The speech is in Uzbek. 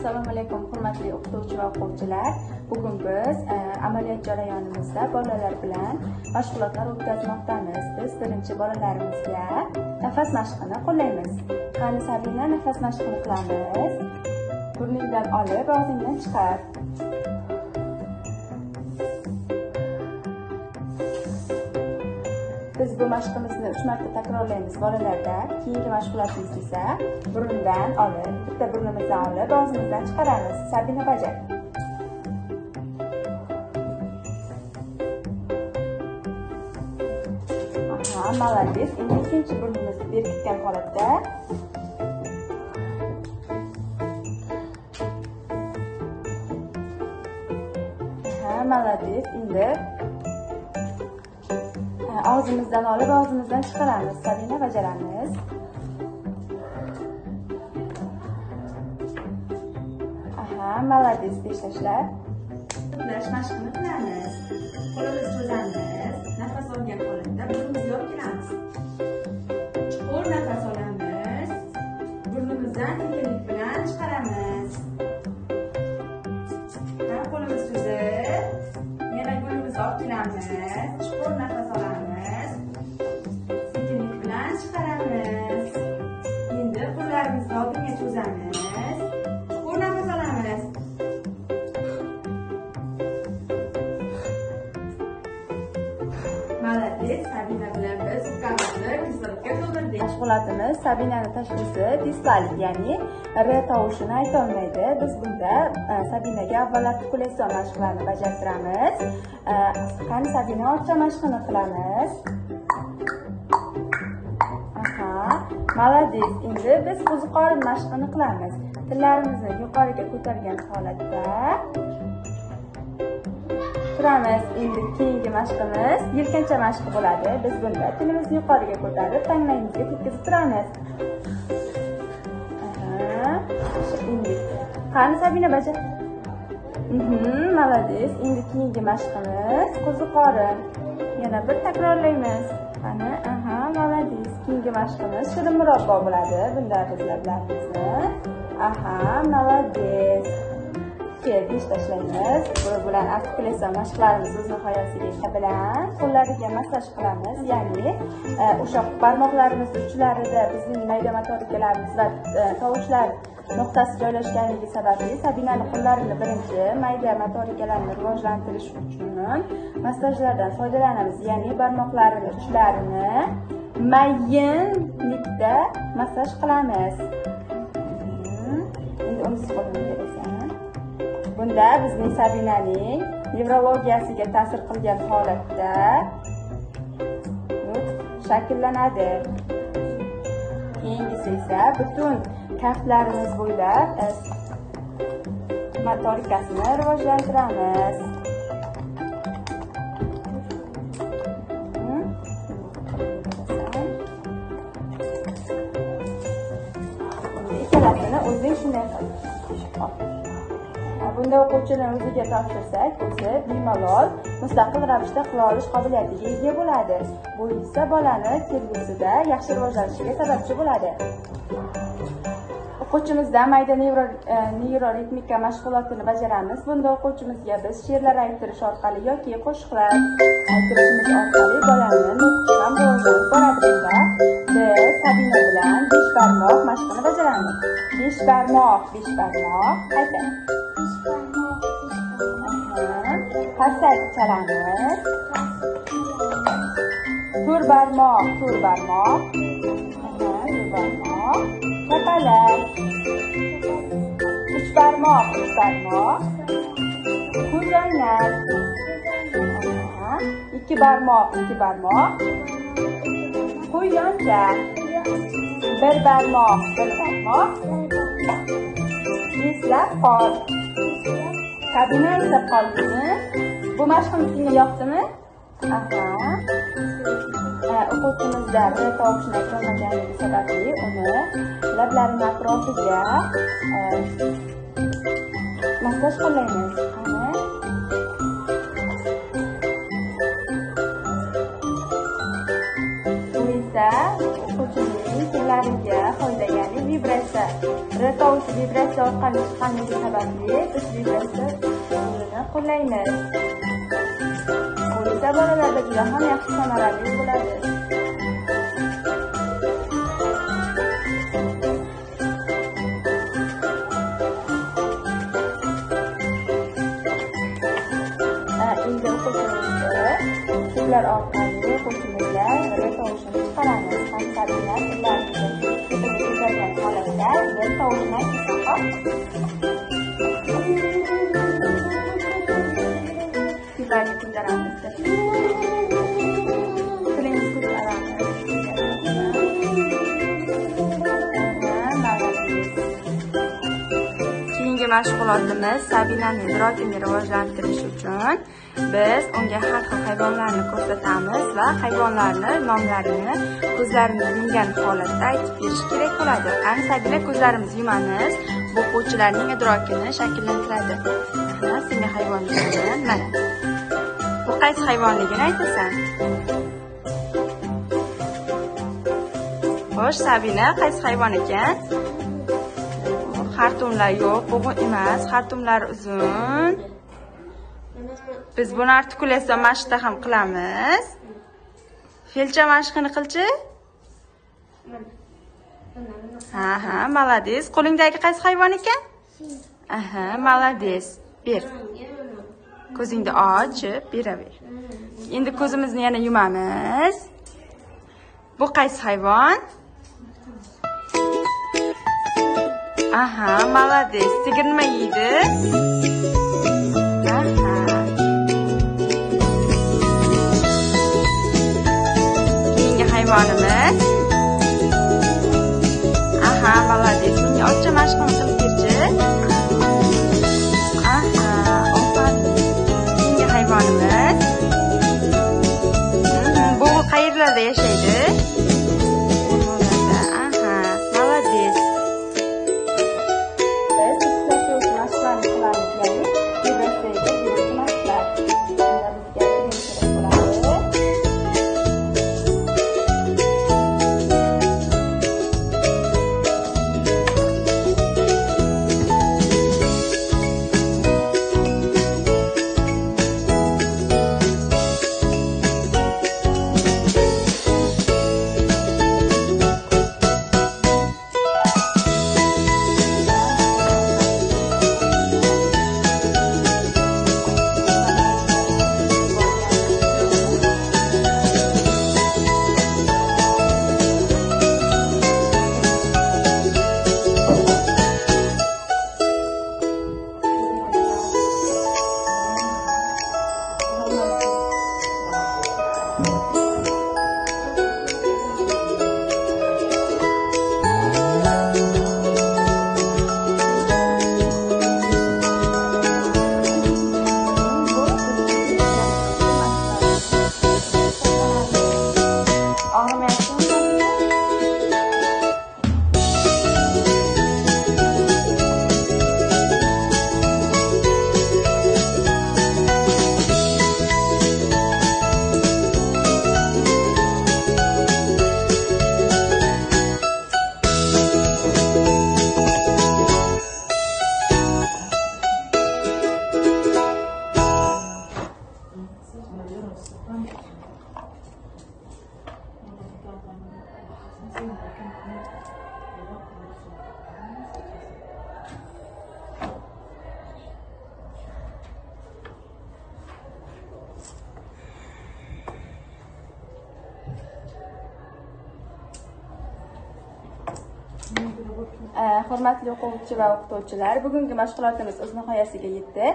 Assalomu alaykum hurmatli o'qituvchi va o'quvchilar. Bugun biz amaliyot jarayonimizda bolalar bilan mashg'ulotlar o'tkazmoqdamiz. Biz birinchi bolalarimizga nafas mashqini qo'llaymiz. Qani Sabina, nafas mashqini qilamiz. Burningdan olib, og'zingdan chiqar. Biz bu mashqimizni 3 marta takrorlaymiz bolalarda. Keyingi mashg'ulotimiz esa burundan olib, bitta burnimizdan olib, og'zimizdan chiqaramiz. Sabina, bajar. Aha, молодец. Endi ikkinchi burnimizni berkitgan holatda aha, молодец. Endi og'zimizdan olib, og'zimizdan chiqaramiz. Sabina, bajaramiz. Aha, молодец, besh tashlab. Uxlash mashqini qilamiz. Qo'limizni cho'zamiz. Nafas olgan holatda burnimizga olib kelamiz. Chuqur nafas olamiz. Burnimizdan sekinlik bilan chiqaramiz. Qo'limizni cho'zib, yana burnimizni olib kelamiz. Chuqur nafas olamiz. Sekinlik bilan chiqaramiz. Endi qo'llarimizni oldinga cho'zamiz. Chuqur nafas olamiz. Молодец, Sabina bilan biz ukamizni kislorodga to'ldirdik. Mashg'ulotimiz Sabinani tashxisi dislalik, ya'ni R tovushini ayta olmaydi. Biz bunda Sabinaga avval artikulyatsion mashqlarni bajartiramiz. Qani Sabina, orcha mashqini qilamiz. Aha, молодец. Endi biz qo'ziqorin mashqini qilamiz. Tillarimizni yuqoriga ko'targan holatda turamiz. Endi keyingi mashqimiz yelkancha mashqi bo'ladi. Biz bunda tilimizni yuqoriga ko'tarib, tanglayimizga tekkizib turamiz. Aha, endi qani Sabina, bajar. Молодец. Endi keyingi mashqimiz qo'ziqorin. Yana bir takrorlaymiz. Qani, aha, молодец. Keyingi mashqimiz shirin murabbo bo'ladi. Bunda biz lablarimizni, aha, молодец. Besh tashlaymiz. Bu bilan artikulyatsion mashqlarimiz o'z nihoyasiga yetdi bilan qo'llariga massaj qilamiz. Ya'ni o'sha barmoqlarimiz uchlarida bizning mayda motorikalarimiz va tovushlar nuqtasi joylashganligi sababli Sabinani qo'llarini birinchi mayda motorikalarni rivojlantirish uchun massajlardan foydalanamiz. Ya'ni barmoqlarini uchlarini mayinlikda massaj qilamiz. Endi uni qo'limga berasan. Bunda bizning Sabinaning nevrologiyasiga ta'sir qilgan holatda nutq shakllanadi. Keyingisi esa butun kaftlarimiz bo'ylab motorikasini rivojlantiramiz. Ikkalasini o'zing shunday qil. Bunda o'quvchini o'ziga topshirsak, o'zi bemalol mustaqil ravishda qila olish qobiliyatiga ega bo'ladi. Bu esa bolani kelgusida yaxshi rivojlanishiga sababchi bo'ladi. O'quvchimizda mayda neyroritmika mashg'ulotini bajaramiz. Bunda o'quvchimizga biz she'rlar ayttirish orqali yoki qo'shiqlar ayttirishimiz orqali bolani nutqi ham rivojlanib boradi. Bunda biz Sabina bilan 5 barmoq mashqini bajaramiz. 5 barmoq, 5 barmoq aytamiz. Qarsak chalamiz. 4 barmoq, 4 barmoq. Aha, 4 barmoq. Chapalak. 3 barmoq, 3 barmoq. Ko'zoynak. Aha, 2 barmoq, 2 barmoq. Quyoncha. 1 barmoq, 1 barmoq. Eslab qol. Sabina, eslab qoldingmi? Bu mashqimiz senga yoqdimi? Aha. O'quvchimizda R tovushini aytolmaganligi sababli uni lablarini atrofiga massaj qo'llaymiz. Qani? Bu esa o'quvchimizning tillariga foyda, ya'ni Vibratsiya. R tovushi vibratsiya orqali chiqqanligi sababli biz vibratsiya usulini qo'llaymiz. Bu esa bolalarda juda ham yaxshi samarali bo'ladi. Endi o'quvchimizni tillar orqali o'quvchimizga R tovushini chiqaramiz. Ham Sabina tillarimizni tepaga ko'targan holatda R tovushini aytsak, tillarni ko'taramiz. Tilimizni ko'taramiz. Keyingi mashg'ulotimiz Sabinaning idrokini rivojlantirish uchun biz unga har xil hayvonlarni ko'rsatamiz va hayvonlarni nomlarini ko'zlarini yumgan holatda aytib berish kerak bo'ladi. Qani Sabina, ko'zlarimizni yumamiz. Bu o'quvchilarning idrokini shakllantiradi. Aha, senga hayvon beraman. Mana. Bu qaysi hayvonligini aytasan? Xo'sh, Sabina, qaysi hayvon ekan? Xartumlar yo'q, bo'g'in emas, xartumlar uzun. Biz buni artikulyatsiya mashqida ham qilamiz. Felcha mashqini qilchi. Ha, ha, молодец. Qo'lingdagi qaysi hayvon ekan? Aha, молодец. Ber. Ko'zingni ochib beraver. Endi ko'zimizni yana yumamiz. Bu qaysi hayvon? Aha, молодец. Sigir nima yeydi? Aha. Keyingi hayvonimiz. Aha, молодец. Menga otcha mashqini qilib berchi. Aha, ofarin. Keyingi hayvonimiz. Bu qayerlarda yashaydi? O'rmonlarda. Aha, молодец. Biz nutqlashuvchi mashqlarni qilamiz, ya'ni vibratsiyaga beruvchi mashqlar. Bunda bizga krem kerak bo'ladi. Og'rimayaptimi? Hurmatli o'quvchi va o'qituvchilar, bugungi mashg'ulotimiz o'z nihoyasiga yetdi.